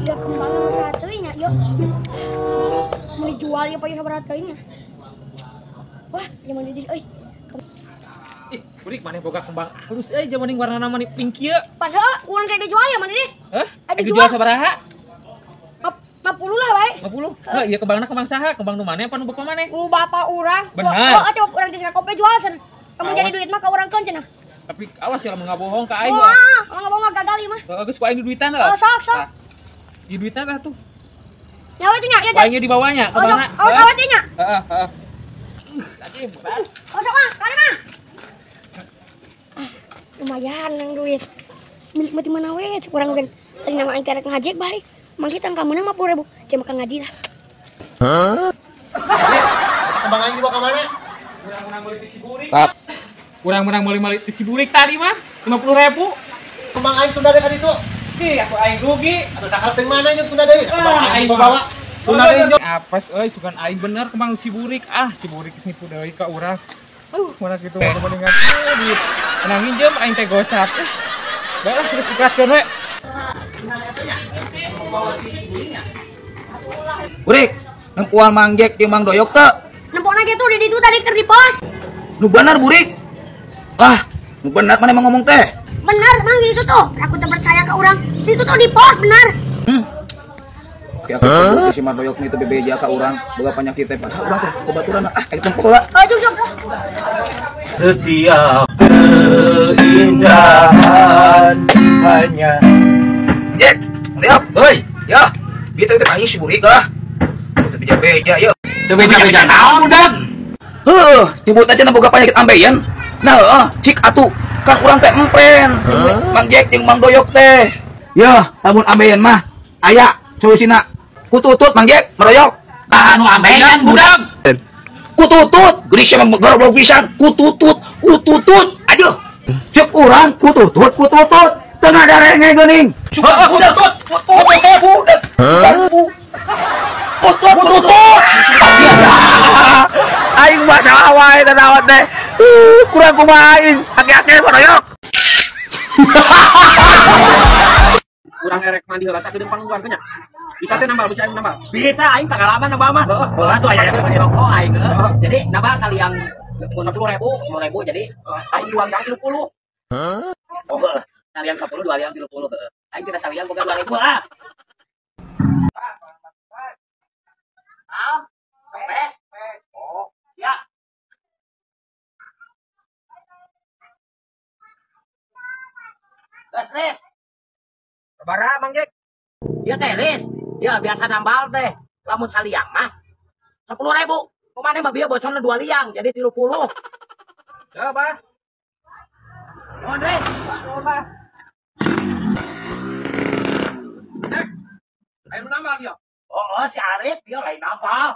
Ya kembang nu satu nya yuk. Mau dijual ya payu sabaraha teuing nya. Wah, zaman di euy. Ih, burik maneh boga kembang halus euy zaman ning warnana mani pink kieu. Padahal kurang kayak dijual ya maneh, Dis. Hah? Dijual sabaraha? 50 lah wae. 50. Heh, ieu kembangna kembang saha? Kembang nu maneh apa nu bapak maneh? Nu bapak urang. Benar. Oh, coba urang tinggal kopi jual cenah. Kamu jadi duit mah ka urang keun cenah. Tapi awas ya lamun ngabohong ka aing. Wah, lamun ngabohong mah gagal ieu mah. Heeh, geus ku aing duitan lah. Oh, sok, sok. Di duitan lah tuh. Nyawa itu nya, ya. Aingnya di bawahnya, kembangna. Oh, sok itu nya. Heeh, heeh. Anjing berat. Oh, sok mah, kana mah. Ah, lumayan nang duit. Milik mati mana we, kurang kan. Tadi nama aing karek ngajek balik. Mang kita kamu nang 50.000, cek makan ngaji lah. Hah? Kembang aing dibawa ka mana? Urang menang meuli ti si burik. Urang menang meuli ti si burik tadi mah 50.000. Kembang aing tunda deui ka ditu. Ih, aku aing rugi. Atuh sakal teh mana nya tunda deui? Kembang aing dibawa. Tunda deui. Apes euy, sugan aing bener kembang si burik. Ah, si burik geus nipu deui ka urang. Aduh, mana kitu mah mendingan duit. Menang nginjem aing teh gocap. Baiklah, terus ikhlaskeun we. Burik, nempuan Mang Jack jeung Mang Doyok teu? Nempona ge tuh di ditu tadi keur di pos. Nu bener Burik. Ah, nu bener mana emang ngomong teh? Bener, Mang di ditu tuh. Aku teu percaya ka urang. Di ditu tuh di pos bener. Oke, aku si Mang Doyok itu bebeja ka urang, boga penyakit teh padahal urang teh kebaturan ah kayak tempo lah. Oh, jom jom. Setiap keindahan hanya Jack, lihat, hei, ya, gitu itu aing si Burik ah. Teu beja-beja ya. Teu beja-beja naon budak? Heuh, sibut aja boga penyakit ambeien. Nah, heeh, cik atuh kan urang teh empen. Mang Jack jeung Mang Doyok teh. Ya, lamun ambeien mah aya solusina. Kututut Mang Jack, meroyok. Tah anu ambeien budak. Kututut, geulis mah goblok pisan. Kututut, kututut. Aduh. Cek urang kututut, kututut. Tengah darenge geuning. Budak, kututut, budak. Kututut, kututut. Aing masalah wae teh dawat teh. Kurang kumaha aing, ake-ake meroyok. Urang erek mandi heula sakedeung pangungguan nya. Bisa teh nambal, bisa aing nambal. Bisa aing pengalaman nambal mah. Heeh, tuh aya yang rokok aing. Jadi nambal saliang 10.000, 10.000 jadi aing 2 liang 30. Oh, heeh. Saliang 10, 2 liang 30 heeh. Aing tidak saliang boga 2.000 ah. Ah, pes. Oh, ya. Gas, Ris. Sabaraha Mang Jack? Ieu teh, Ris. Ya biasa nambal teh. Lamun saliang mah 10.000. Kumaha mah bieu bocorna 2 liang jadi 30. Ya, Bah. Nuhun, Ris. Nuhun, Bah. Ayo nambal dia. Oh, si Aris dia lain nambal.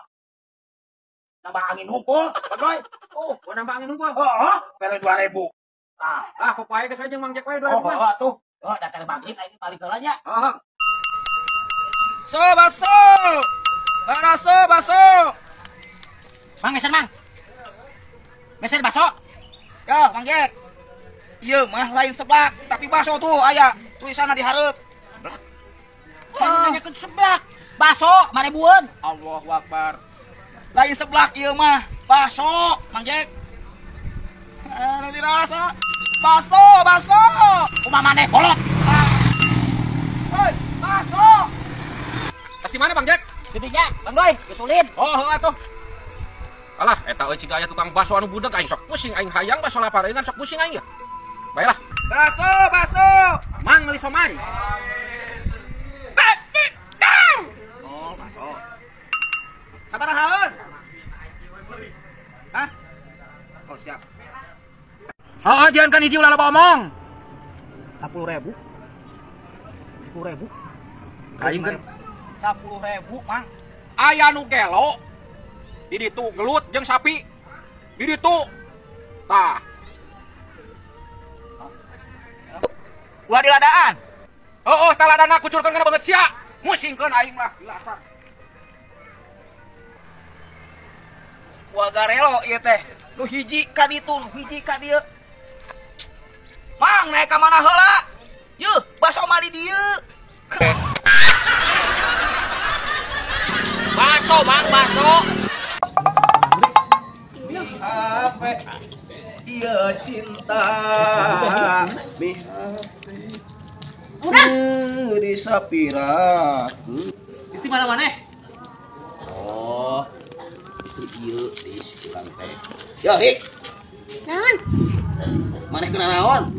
Nambah angin hungkul, Boy. Oh, nambah angin hungkul. Oh, pere 2.000. Ah, kok pae geus aja Mang Jack wae 2.000. Oh, oh, tuh. Oh, datang maghrib aing balik heula nya. Heeh. So, baso. Baraso, baso. Mang meser, Mang. Meser baso. Yo, Mang Jack. Ieu mah lain seblak, tapi baso tuh aya tulisanna di hareup. Seblak. Nanyakeun seblak. Baso 5.000-an. Allahu Akbar. Lain seblak ieu mah, baso, Mang Jack. Anu dirasa. Baso, baso. Kumaha maneh kolot. Hei, baso. Tas di mana Bang Jack? Gede nya, Bang Doy, geus ulin. Oh, heeh atuh. Alah, eta euy ciga aya tukang baso anu budeg aing sok pusing aing hayang baso lapar aing sok pusing aing ya. Baiklah. Baso, baso. Mang meuli somai. Oh, baso. Sabarahaeun? Hah? Oh, siap. Heeh, jangan kan hiji ulah loba omong. 10.000. 10.000. Aing kan 10.000, Mang. Aya nu gelo. Di ditu gelut jeung sapi. Di ditu. Tah. Ulah diladaan. Heeh, tah ladana kucurkeun kana banget sia. Musingkeun aing lah dilasan. Wah garelo ieu teh. Nu hiji ka ditu, nu hiji ka dieu. Mang naik ka mana heula? Yeuh, baso mah di dieu. Bakso, Mang, bakso. Apa? Iya cinta. Di sapiraku. Istri mana-mana? Oh, istri ieu di urang teh. Yo, Rik. Naon? Maneh kena naon?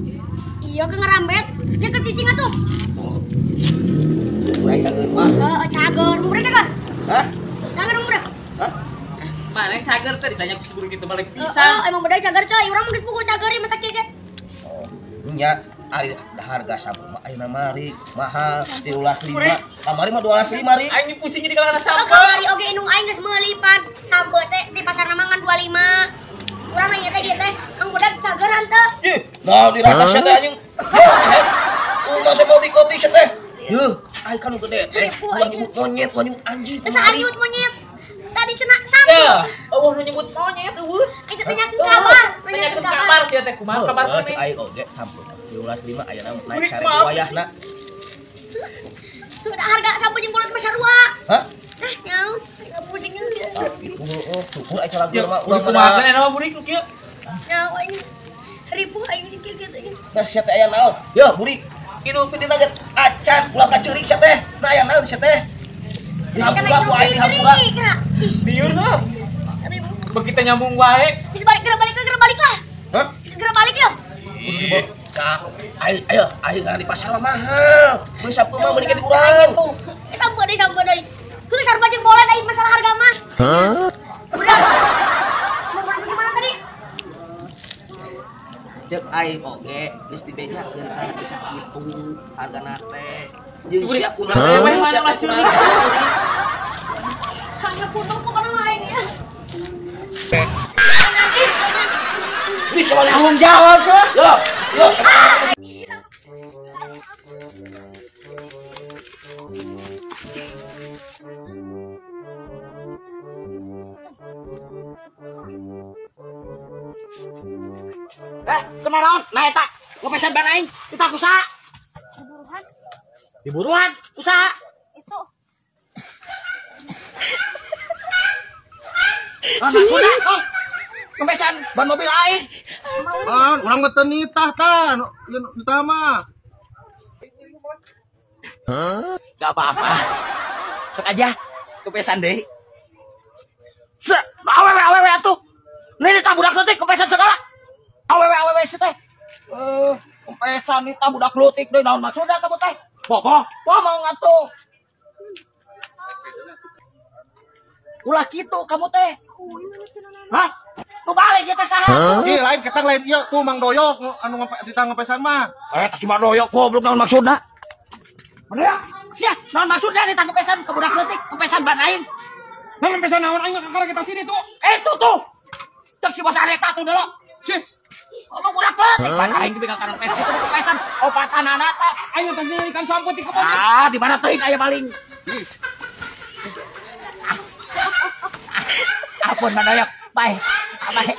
Iya ke ngerambet. Nya ke cicing atuh. Oh. Urang cager mah. Heeh, cager. Murah cager. Hah? Cager murah. Hah? Maneh cager teh ditanya ku si burik itu balik pisan. Oh, emang bedai cager coy. Urang mah geus puguh cager ieu mah kieu ge. Oh, nya ari harga sampeu mah ayeuna mah Rik mahal 13.5. Kamari mah 205 Rik. Aing pusing jadi kalahna sampeu. Kamari oge indung aing geus meuli pan sampeu teh di pasar mah ngan 25. Urang nanya teh ieu teh, ang budak cager hanteu. Ih, naon dirasa sia teh anjing. Kumaha masa mau dikopi sia teh? Heuh, aing kan nu gede teh. Ulah nyebut monyet, ulah nyebut anjing. Teh sahariut monyet. Tadi cenah sampeu. Eueuh nu nyebut monyet eueuh. Aing teh tanyakeun kabar, tanyakeun kabar sia teh kumaha kabar maneh. Aing oge sampeu 13.5 ayeuna naik 1000 wayahna. Udah harga sampeu jeung bolot mah sarua. Hah? Ah, nyaun, aing pusing ge. Itu heueuh, syukur aing calageur mah urang mah. Kumaha mah burik nu kieu? Nyaun aing ribu aing kieu kieu teh. Nah sia teh aya naon? Yo burik. Hidup piti nugget acan ulah kaceurik sia teh. Nah aya naon sia teh? Dihampura ku aing dihampura. Liur heuh. Begitu nyambung wae. Geus balik geura balik geura balik lah. Hah? Geura balik ya. Kak, ayo ayo ayo di pasar mah mahal. Beuh sampeu mah meuli di urang. Sampeu deui sampeu deui. Heuh sarua jeung bolet aing masalah harga mah. Hah? Udah. Mau berapa mana tadi? Cek aing oge geus dibejakeun tah bisa kitu hargana teh. Jeung sia kunaon sia teh kunaon. Harga kudu pokona mah aing ya. Bisa tanggung jawab sih. Yo, yo. Kena naon? Nah eta, ngopesan ban aing, kita kusaha? Diburuhan. Diburuhan, kusaha? Itu. Maksudna, oh. Ngopesan ban mobil aing. Ban, urang mah teu nitah tah, nitah mah. Hah? Gak apa-apa. Sok aja, kepesan deui. Sek, awewe awewe atuh. Nih nitah budak leutik kepesan segala. Awewe awewe si teh. Kepesan nitah budak leutik deui naon maksudna kamu teh? Bogoh, ngomong atuh. Ulah kitu kamu teh. Hah? Nu balik ieu teh saha? Ih, lain ketang lain ieu tuh Mang Doyok anu ditah ngepesan mah. Eh, si Mang Doyok goblok naon maksudna? Bener ya? Sia, naon maksudna ditah ngepesan ke budak leutik, ngepesan ban aing. Nah, ngepesan naon aing kakara kita sini tuh. Eh, tuh tuh. Cek si bos areta tuh delok. Sih. Ngomong budak leutik ban aing ge kakara ngepesan itu ngepesan opatanana teh. Aing teh ikan sampeu ti kebon. Ah, di mana teuing aya maling? Ampun Mang Doyok. Baik. Baik.